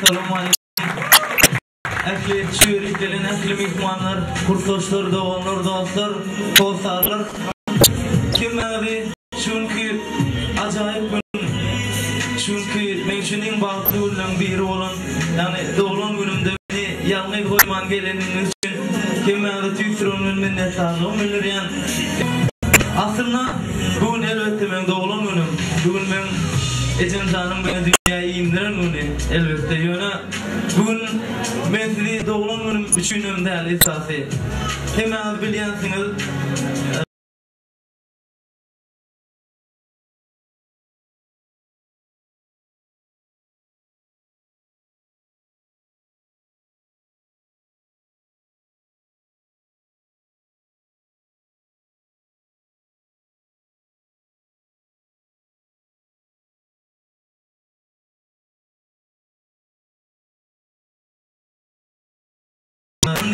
Essalawmaleýkum. Ähli şu ýerik gelen ähli myhmanlar, kursdaşlar, doganlar, dostlar, hossarlar. Hemmäňizi şu günki ajaýyp gün, şu günki meň üçin iň bagtly günleň biri bolan, ýagny doglan günümde meni ýalňyz goýman geleniňiz üçin hemmäňize tüýs ýüregimden minnetdarlygymy bildirýän. Aslynda bu gün elbetde meň doglan günüm. Bu gün meň ejemjanyň meni dünýä indiren güni elbetde. Ýöne bu gün men sizi doglan günüm üçinem däl esasy. Hemmäňiz bilýänsiňiz.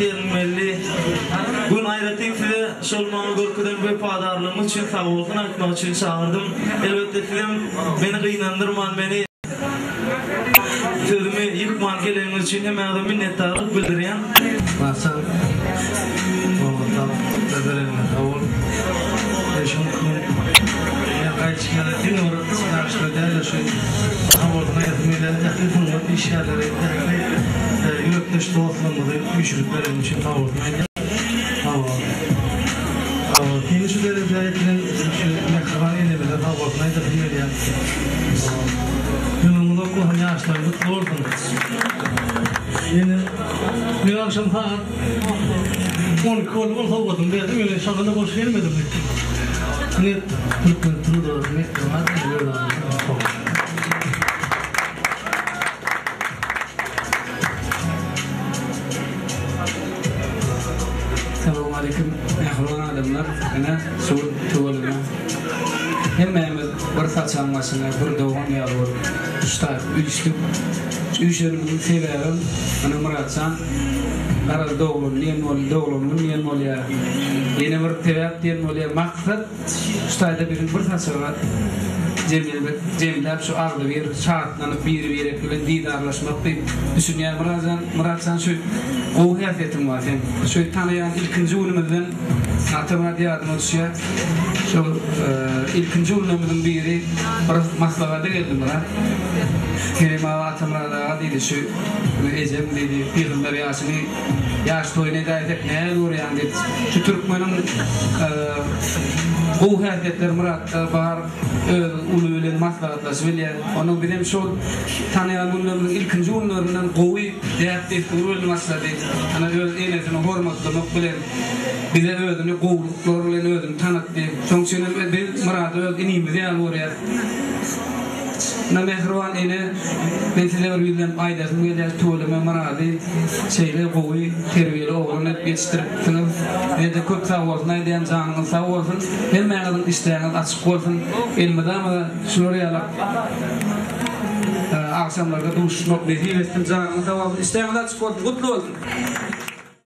Diýilmeli. Gün aýratyn size şol maňa görkezen wepadarlygyňyz üçin sagbolsun aýtmak üçin çagyrdym. Elbetde sizem meni gynandyrman meni sözümi ýykman geleniňiz üçin hemmäňize minnetdarlyk bildirýän. Barçaň hormatap bereniňe sag bol. Şu günki gün men gaýdyşym ýaly diňe bir ýaşlar däl-de şu sag bolsun aýdasym gelýär ähli sungat işgärleri ähli ýürekdeş dostlarymyzy üýşürip bereniň üçin sag bolsun aýdýan. Hawa. Seni şu derejä ýetiren şu mähriban enemize sag bolsun aýdasym gelýär. Ömrüň uzak bolsun, ýaşlaryň gutly bolsun. Ýene men agşam sagat 12 boldy ol sowgadyny berdim, ýöne şonda-da boş gelmedim. Ine türkmen trudalary mekdebi bar, Salowmaleýkim mähriban adamlar ine şu gün tüweleme hemmämiz bir saçagyň başynda bir dogan ýaly bolup şu taýyp üýşdük. Şu üýşenimiziň sebäbem ine Myratjan garaz doglan diýen boldy doglan gün diýen bolýar. Ýene bir sebäp diýen bolýar maksat Şu taýda biziň bir saçaga jemlenmek, jemläp şu agzybir, şatlanyp biri-birek bilen didarlaşmak diýip düşünýän Myratjan, Myratjan şu gowy häsiýetiň bar seň. Şu tanaýan ilkinji günümizden Atamyrat ýadyma düşýär. Şol ilkinji günlerimiziň biri bir maslahata geldi Myrat. Kerim aga Atamyrat aga diýdi şu ejem diýdi pygamber ýaşyny Ýaş toýuny edäýsek näl görýäň diýip, şu türkmeniň gowy häsiýetleri Myratda bar, öz uly bilen maslahatlaşyp bilýär. Onuň bizem şol tanaýan günlerimiziň ilkinji günlerinden gowy däp-dessur bilen başlady. Ana öz enesini hormatlamak bilen bize özüni gowulyklar bilen özüni tanatdy. Şonuň üçin hem biz Myrady öz inimiz ýaly görýäris. Ine mähriban ene, men size bir ýüzlenip aýdasym gelýär, tüweleme Myrady şeýle gowy terbiýeli oglan edip ýetişdiripsiňiz. Size-de köp sag bolsun aýdýan, janyňyz sag bolsun, hemmäňiziň işdäňiz açyk bolsun, elmydama şular ýaly agşamlarda duşuşmak nesip etsin, janyňyz sag bolsun, işdäňiz açyk bolsun, gutly bolsun!